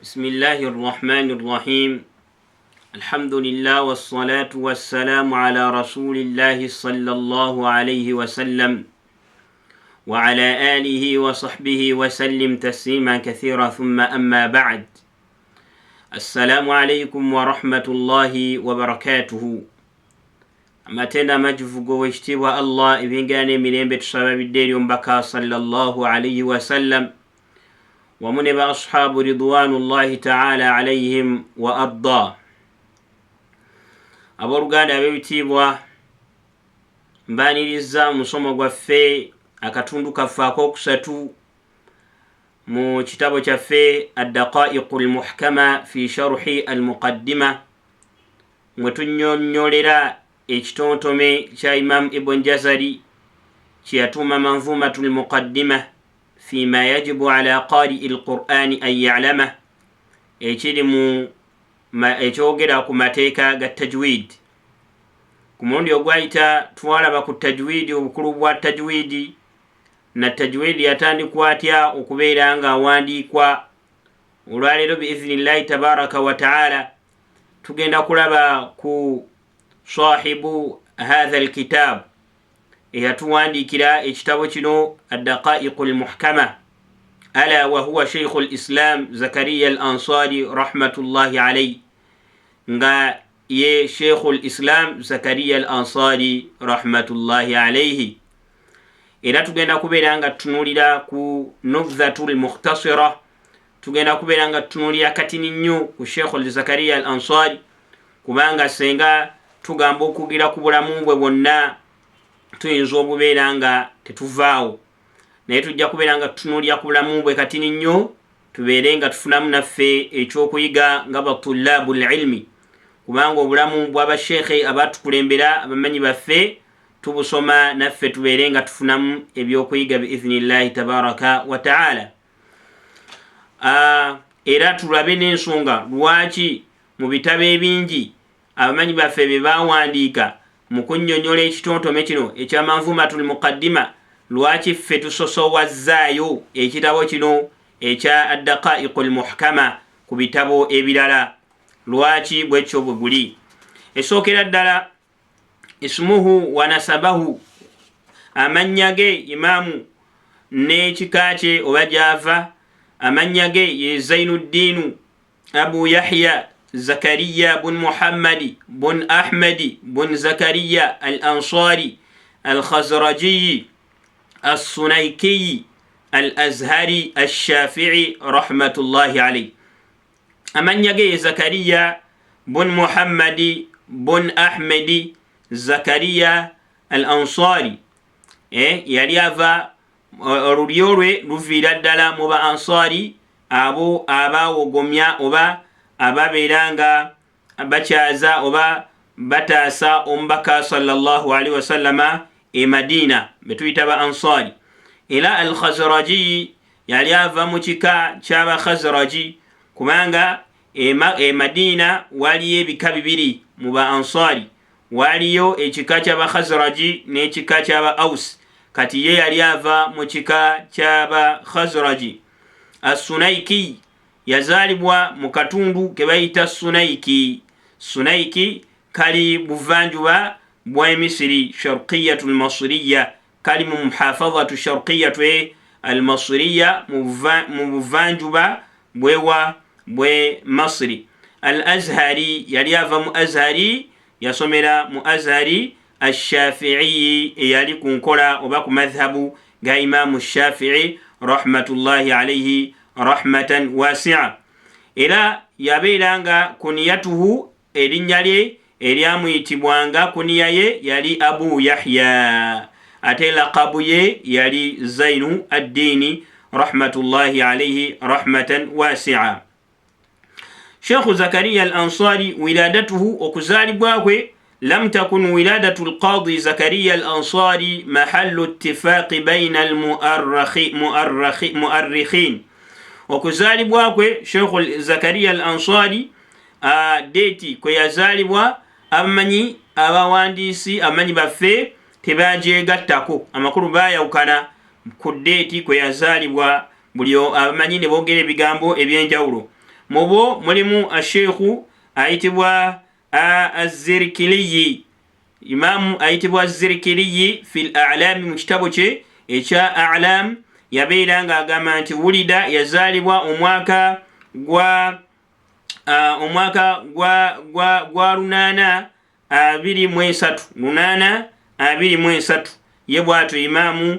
بسم الله الرحمن الرحيم الحمد لله والصلاة والسلام على رسول الله صلى الله عليه وسلم وعلى آله وصحبه وسلم تسليما كثيرا ثم أما بعد السلام عليكم ورحمة الله وبركاته. Amatenda amajjuvu g'owekitiibwa Allah, ebyengera n'emirembe tusaba bidde eri omubaka sallallahu alaihi wasallam wamu ne ba ashabu ridwanullahi taala alaihim wa arda. Abooluganda ab'ebitiibwa, mbaniriza musomo gwaffe, akatundu kaffe akokusatu mu kitabo kyaffe Addaqaiqu Lmuhkama fi Sharhi Almuqaddima, mwe tunnyonnyolera ekitontome kya Imamu Ibn Jazari kyeyatuuma Manzumatu Lmuqaddima fima yajibu ala qarii lqur'ani an yalama, ekiri mu ekyogera ku mateeka ga tajwid. Ku mulundi ogwayita twalaba ku tajwidi, obukulu bwa tajwidi, na tajwidi yatandikwa atya okubeera nga awandiikwa. Olwaleero biiznillahi tabaraka wa taala tugenda kulaba ku sahibu hatha alkitab, eyatuwandiikira ekitabo kino Addaqaiqu Lmuhkama, ala wahuwa Sheikhu Lislam Zakariya Al Ansari rahmatullahi alaihi, nga ye Sheikhu Lislam Zakariya Al Ansari rahmatullahi alaihi. Era tugenda kubeera nga tutunulira ku nubdhatu lmukhtasira, tugenda kubeera nga tutunulira katini nnyo ku Sheikhu Zakariya Al Ansari, kubanga senga tugamba okugira ku bulamu bwe bwonna tuyinza obubeera nga tetuvaawo, naye tujja kubeera nga tutunulira ku bulamu bwe katini nnyo, tubeere nga tufunamu naffe ekyokuyiga nga batulabu lilmi, kubanga obulamu bw'abasheekhe abatukulembera, abamanyi baffe, tubusoma naffe tubeere nga tufunamu ebyokuyiga biiznillahi tabaraka wa taala. Era tulabe n'ensonga lwaki mu bitabo ebingi abamanyi baffe bye bawandiika mu kunnyonnyola ekitontome kino ekya Manzumatu Lmuqaddima, lwaki ffe tusosowazzaayo ekitabo kino ekya Addaqaiqu Lmuhkama ku bitabo ebirala, lwaki bwekyo bwe guli. Esookera ddala, ismuhu wa nasabahu, amannya ge imaamu n'ekika kye oba gyava. Amannya ge ye Zainuddiinu Abu Yahya Zakariya bun Muhammadi bun Ahmadi bun Zakariya Al Ansari Al Khazrajiyi Assunaikiyi Al Azhari Alshafii rahmatullahi alaihi. Amannya ge ye Zakariya bun Muhammadi bun Ahmedi Zakariya Al Ansari. Yali ava, olulyo lwe luviira ddala mu ba Ansari, abo abawogomya oba ababeera nga bakyaza oba bataasa omubaka sallallahu alaihi wasallama e Madina, betuyita ba Ansari. Era Al Khazrajiyi, yali ava mu kika ky'Abakhazraji, kubanga e Madina waliyo ebika bibiri mu ba Ansari: waliyo ekika ky'Abakhazraji n'ekika ky'aba Aus. Kati ye yali ava mu kika ky'Abakhazraji. Assunaiki, yazaalibwa mu katundu ke bayita Sunaiki. Sunaiki kali buvanjuba bwa Misiri, Sharqiyatu Lmasiriya, kali mu muhafadhatu Sharqiyatu Almasiriya, mu buvanjuba bwewa bwe Masiri. Al Azhari, yali ava mu Azhari, yasomera mu Azhari. Ashafiiyi, eyali ku nkola oba ku madhhabu ga Imamu Shafii rahmatullahi alaihi rahmatan wasia. Era yabeera nga kuniyatuhu, erinnya lye eryamuyitibwanga, kuniya ye yali Abu Yahya, ate lakabu ye yali Zainu Addiini rahmatullahi alaihi rahmatan wasia. Sheikhu Zakariya Al Ansari, wiladatuhu, okuzaalibwa kwe, lam takun wiladatu lqadi Zakariya Al Ansari mahallu ittifaqi baina almuarrikhin. Okuzaalibwa kwe Sheikhu Zakariya Al Ansari, deeti kwe yazaalibwa, abamanyi abawandiisi, abamanyi baffe tebagyegattako, amakulu bayawukana ku deeti kwe yazaalibwa, buli abamanyi ne boogera ebigambo ebyenjawulo. Mubo mulimu asheikhu ayitibwa Azirikiliyi, imamu ayitibwa Zirikiliyi fi l alami, mu kitabo kye ekya Alam yabeera ng'agamba nti wulida, yazaalibwa omwaka gwa omwaka gwa 823, 823. Ye bwatyo Imamu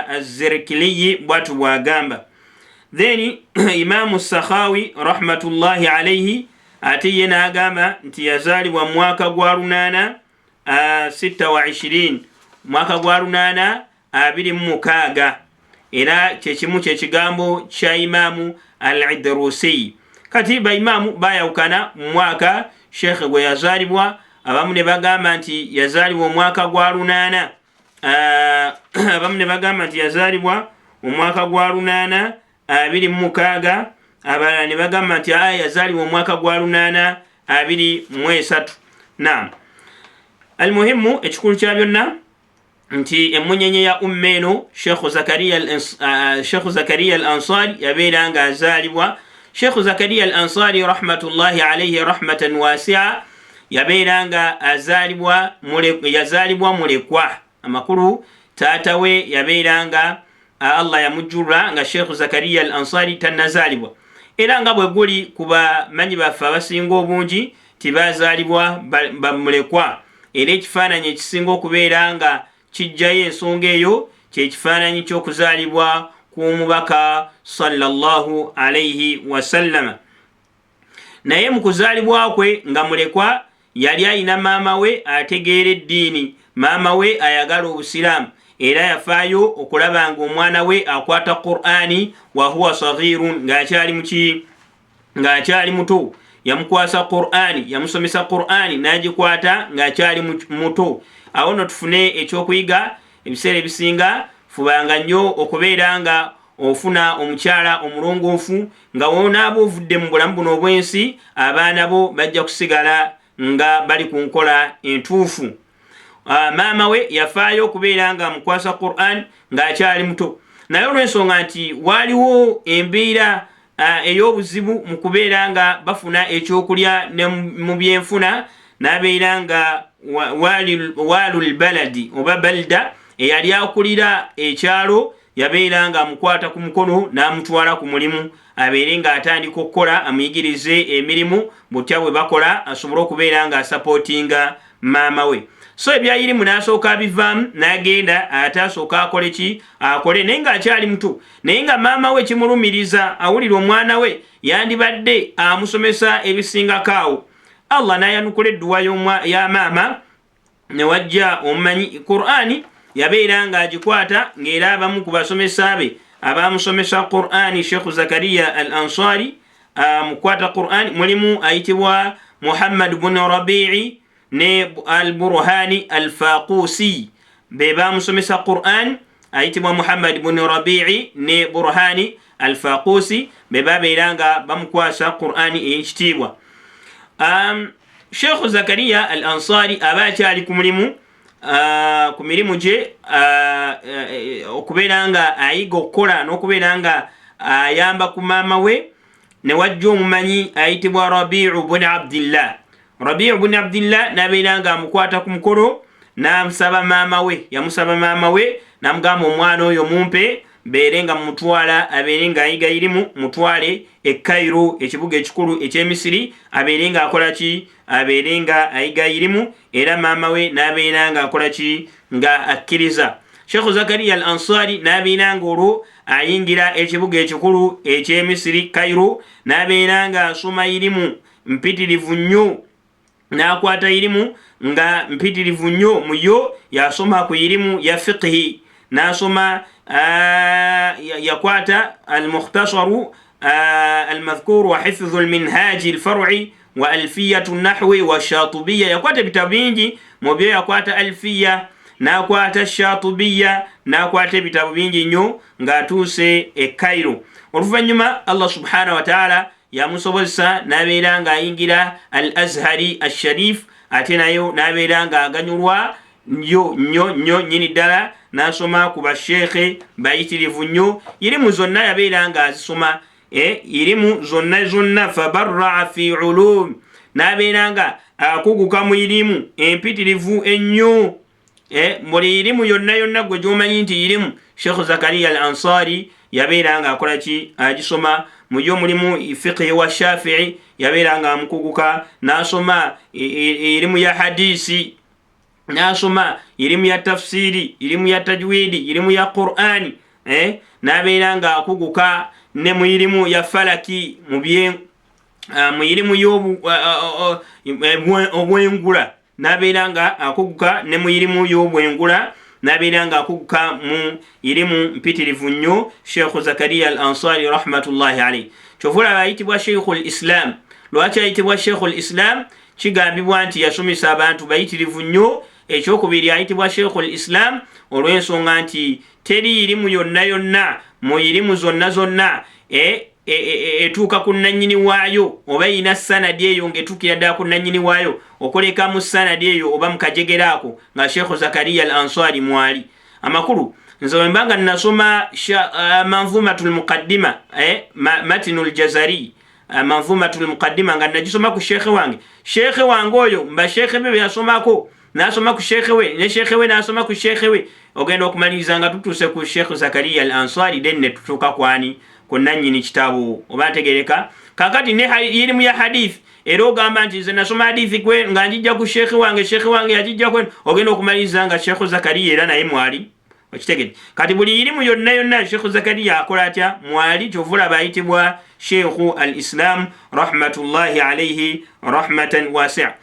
Azirikiliyi bwatyo bwagamba. Then Imamu Sakhawi rahmatullahi alaihi ate ye n'agamba nti yazaalibwa mu mwaka gwa 826, mwaka gwa 826, era kyekimu kyekigambo kya Imamu Al Idrusiyi. Kati baimamu bayawukana mu mwaka shekhe gwe yazaalibwa. Abamu ne bagamba nti yazaalibwa omwaka gwa 8, abamu ne bagamba nti yazaalibwa omwaka gwa 826, abalala ne bagamba nti aya yazaalibwa omwaka gwa 823. Nam, almuhimu, ekikulu kya byonna nti emunyenye ya umma eno, Shekhu Zakariya Al Ansari, yabeera nga azaalibwa. Shekhu Zakariya Al Ansari rahmatullahi alaihi rahmatan wasia yabeera nga azaalibwa, yazaalibwa mulekwa. Amakulu, taata we yabeera nga Allah yamujjulula nga Shekhu Zakariya Al Ansari tannazaalibwa, era nga bwe guli ku bamanyi baffe abasinga obungi tibazaalibwa bamulekwa. Era ekifaananyi ekisinga okubeera nga kijjayo ensonga eyo kyekifaananyi ky'okuzaalibwa kw'omubaka sallallahu alaihi wasallama. Naye mu kuzaalibwa kwe nga mulekwa, yali ayina maama we ategeera eddiini, maama we ayagala obusiraamu, era yafaayo okulaba nga omwana we akwata Qur'ani wahuwa saghirun, ng'akyali muki, ng'akyali muto. Yamukwasa Qur'ani, yamusomesa Qur'ani n'agikwata ng'akyali muto. Awo no tufune ekyokuyiga: ebiseera ebisinga fubanga nnyo okubeera nga ofuna omukyala omulongoofu, nga wonaaba ovudde mu bulamu buno obw'ensi, abaana bo bajja kusigala nga bali ku nkola entuufu. Maama we yafaayo okubeera nga amukwasa Quran ng'akyali muto, naye olw'ensonga nti waaliwo embeera ey'obuzibu mu kubeera nga bafuna ekyokulya ne mu byenfuna, n'abeera nga waalul baladi oba balda eyali akulira ekyalo yabeera nga amukwata ku mukono n'amutwala ku mulimu, abeere ng'atandika okukola, amuyigirize emirimu butya bwe bakola, asobole okubeera ng'asapootinga maama we. So ebyayirimu n'asooka abivaamu n'agenda ate asooka akole ki, akole, naye ng'akyali muto. Naye nga maama we kimulumiriza, awulira omwana we yandibadde amusomesa ebisingako awo. Allah n'ayanukula edduwa ya maama, ne wajja omumanyi. Qur'ani yabeera ng'agikwata, ng'era abamu ku basomesa be abamusomesa Qur'ani Shekhu Zakariya Al Ansari mukwata Qur'ani mulimu ayitibwa Muhammad bunu Rabii ne Al Burhani Al Faqusi. Be bamusomesa Qur'an, ayitibwa Muhammad bunu Rabii ne Burhani Al Faqusi, be babeera nga bamukwasa Qur'ani ey'ekitiibwa. Shekhu Zakariya Al Ansari aba akyali ku mulimu, ku mirimu gye, okubeera nga ayiga okukola n'okubeera nga ayamba ku maama we, ne wajja omumanyi ayitibwa Rabiu buni Abdillah. Rabiu buni Abdillah n'abeera nga amukwata ku mukono n'amusaba maama we, yamusaba maama we n'amugamba, "Omwana oyo mumpe mbeere nga mutwala, abeere ng'ayiga irimu, mutwale e Kairo, ekibuga ekikulu ekyemisiri, abeere ng'akola ki, abeere nga ayiga irimu." Era maama we n'abeera ng'akola ki, nga akkiriza. Shekhu Zakariya Al Ansari n'abeera nga olwo ayingira ekibuga ekikulu ekyemisiri, Kairo, n'abeera ng'asoma irimu mpitirivu nnyo, n'akwata irimu nga mpitirivu nnyo. Mu yo yasoma ku irimu ya fiqhi, n'asoma, yakwata almukhtasaru almadhkur wa hifdhu lminhaji lfar'i wa alfiyatu nahwi wa shatubiya. Yakwata ebitabo bingi, mu byo yakwata alfiya, n'akwata shatubiya, n'akwata ebitabo bingi nnyo ng'atuuse e Kairo. Oluvannyuma Allah subhanahu wataala yamusobozesa n'abeera ng'ayingira Al Azhari Asharif, ate nayo n'abeera ng'aganyulwa nnyo nnyo nnyo nnyini ddala, n'asoma ku basheekhe bayitirivu nnyo. Irimu zonna yabeera ng'azisoma. Irimu zonna zonna, fabarraa fi ulum, n'abeera nga akuguka mu irimu empitirivu ennyo. Buli irimu yonna yonna gwe gyomanyi nti irimu, Sheikh Zakariya al Ansari yabeera nga akola ki? Agisoma. Muyo mulimu fiqhi wa Shafii, yabeera nga amukuguka n'asoma irimu ya hadisi, n'asoma irimu ya tafsiri, irimu ya tajwidi, irimu ya Qur'ani, n'abeera nga akuguka ne mu irimu ya falaki, mu irimu y'obwengula, n'abeera nga akuguka ne mu irimu y'obwengula, n'abeera nga akuguka mu irimu mpitirivu nnyo, Sheikhu Zakariya al Ansari rahmatullahi alaihi. Kyova olaba ayitibwa Sheikhu l Islam. Lwaki ayitibwa Sheikhu l Islam? Kigambibwa nti yasomesa abantu bayitirivu nnyo. Ekyokubiri, ayitibwa Sheikhu l Islam olw'ensonga nti teri irimu yonna yonna mu irimu zonna zonna etuuka ku nannyini waayo oba erina sanadi eyo ng'etuukira ddala ku nannyini waayo, okuleka mu sanadi eyo oba mu kajegere ako nga Sheikhu Zakariya al Ansari mwali. Amakulu, nze wemba nga nasoma Manzumatu lmuqaddima, matinu ljazari, Manzumatu lmuqaddima, nga nagisoma ku sheekhe wange, sheekhe wange oyo mba sheekhe be beyasomako, nasoma ku sheekhe we, ne sheekhe we nasoma ku sheekhe we, ogenda okumaliriza nga tutuuse ku Sheekh Zakariya al Ansari, then ne tutuuka kwani? Ku nannyini kitabo. Oba ntegereka? Kakati ne irimu ya hadith era ogamba nti nze nasoma hadithi kwe nga njijja ku sheekhe wange, sheekhe wange yagijja kwe, ogenda okumaliriza nga Sheekhu Zakariya era naye mwali. Okitegedde? Kati buli irimu yonna yonna Sheekhu Zakariya akola atya? Mwali. Kyova olaba ayitibwa Sheikhu al Islam rahmatullahi alaihi rahmatan wasia.